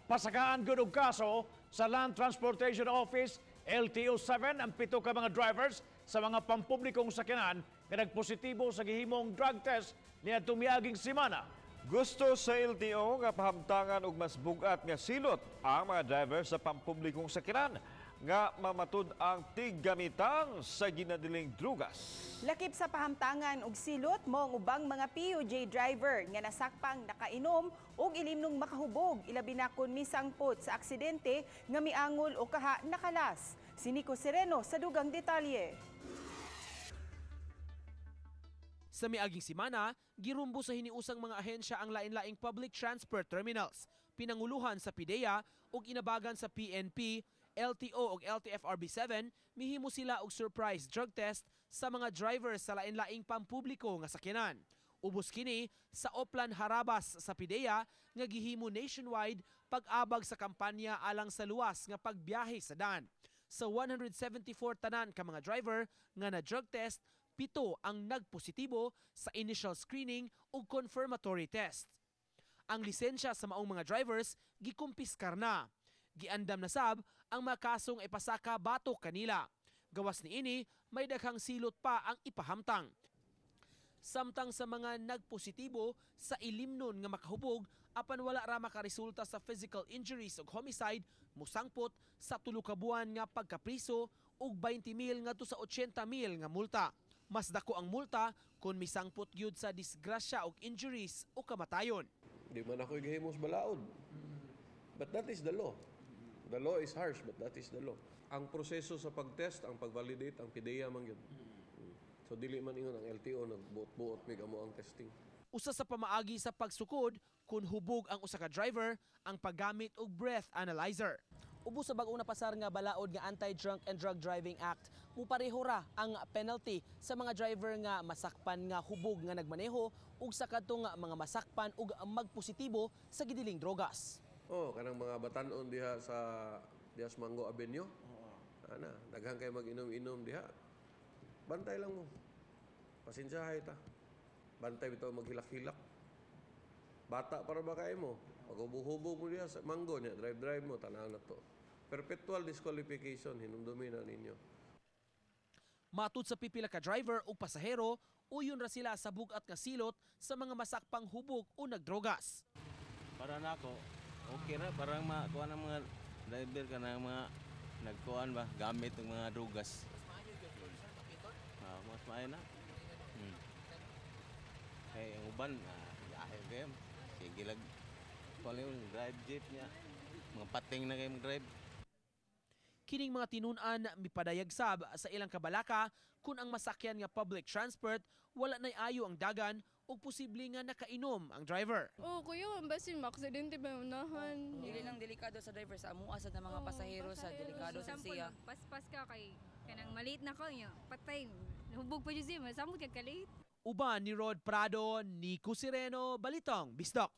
Pasakaan gud og kaso sa Land Transportation Office LTO 7 ang 7 ka mga drivers sa mga pampublikong sakyanan nga nagpositibo sa gihimong drug test niadtong miaging semana. Gusto sa LTO nga pahamtangan og mas bugat nga silot ang mga driver sa pampublikong sakyanan nga mamatud ang tiggamitang sa ginadiling drugas. Lakip sa pahamtangan og silot mo ang ubang mga PUJ driver nga nasakpang nakainom og ilimnong makahubog, ilabi na kon misangpot sa aksidente nga miangol o kaha nakalas. Si Nico Sereno sa dugang detalye. Sa miaging semana, girumbo sa hiniusang mga ahensya ang lain-laing public transport terminals, pinanguluhan sa PDEA ug inabagan sa PNP, LTO ug LTFRB 7. Mihimo sila og surprise drug test sa mga drivers sa lain-laing pampubliko nga sakyanan. Ubos kini sa Oplan Harabas sa PDEA nga gihimo nationwide pag-abag sa kampanya alang sa luwas nga pagbiyahe sa dan. Sa 174 tanan ka mga driver nga na drug test, 7 ang nagpositibo sa initial screening ug confirmatory test. Ang lisensya sa maong mga drivers gikumpiskar na. Giandam na sab ang mga kasong ipasaka batok kanila. Gawas niini, may daghang silot pa ang ipahamtang. Samtang sa mga nagpositibo sa ilimnon nga makahubog apan wala ra makaresulta sa physical injuries ug homicide, musangpot sa 3 ka buwan nga pagkapriso ug 20 mil ngadto sa 80 mil nga multa. Mas dako ang multa kung misangpot gyud sa disgrasya og injuries o kamatayon. Di man ako gahimos balaod. But that is the law. The law is harsh, but that is the law. Ang proseso sa pag-test, ang pag-validate, ang PDEA man gyud. So dili man ingon ang LTO nagbuot-buot mig amo ang testing. Usa sa pamaagi sa pagsukod kung hubog ang usa ka driver ang paggamit og breath analyzer. Ubos sa bag-ong napasar nga balaod nga Anti-Drunk and Drug Driving Act, mupareho ra ang penalty sa mga driver nga masakpan nga hubog nga nagmaneho ug sa kadtong mga masakpan ug magpositibo sa gidiling drogas. Oh, kanang mga batanon diha sa diha sa Mango Avenue. Ana, daghan kay mag-inom-inom diha. Bantay lang mo. Pasensyahay ta. Bantay bitaw maghilak-hilak. Bata para ba kay mo? Pag hubog-hubog mo diha sa Mango niya, drive-drive mo, tanaw na to. Perpetual disqualification, hinumdumi na ninyo. Matud sa pipila ka driver ug pasahero, uyon ra sila sa bug-at nga silot sa mga masakpang hubog o nagdrogas. Para nako, okay ra parang makuha ng mga driver ka ng mga nagkuan ba gamit ng mga drugas. Ah, mas maayo na. Kay ang uban, ah, kayo. Sige lag kuan yung drive jeep niya. Mga pating na kayo mag-drive. Kining mga tinun-an mipadayag sab sa ilang kabalaka kung ang masakyan nga public transport wala nay ayo ang dagan ug posible nga nakainom ang driver. Oh, kuya, basin maaksidente ba yung unahan? Dili lang delikado sa driver, sa amua sa mga pasahero sa delikado sa siya. Paspas ka kay kanang maliit na ka niya. Patay. Hubog pa jud siya, masamot ka kalit. Uban ni Rod Prado, Nico Sireno, Balitang Bisdak.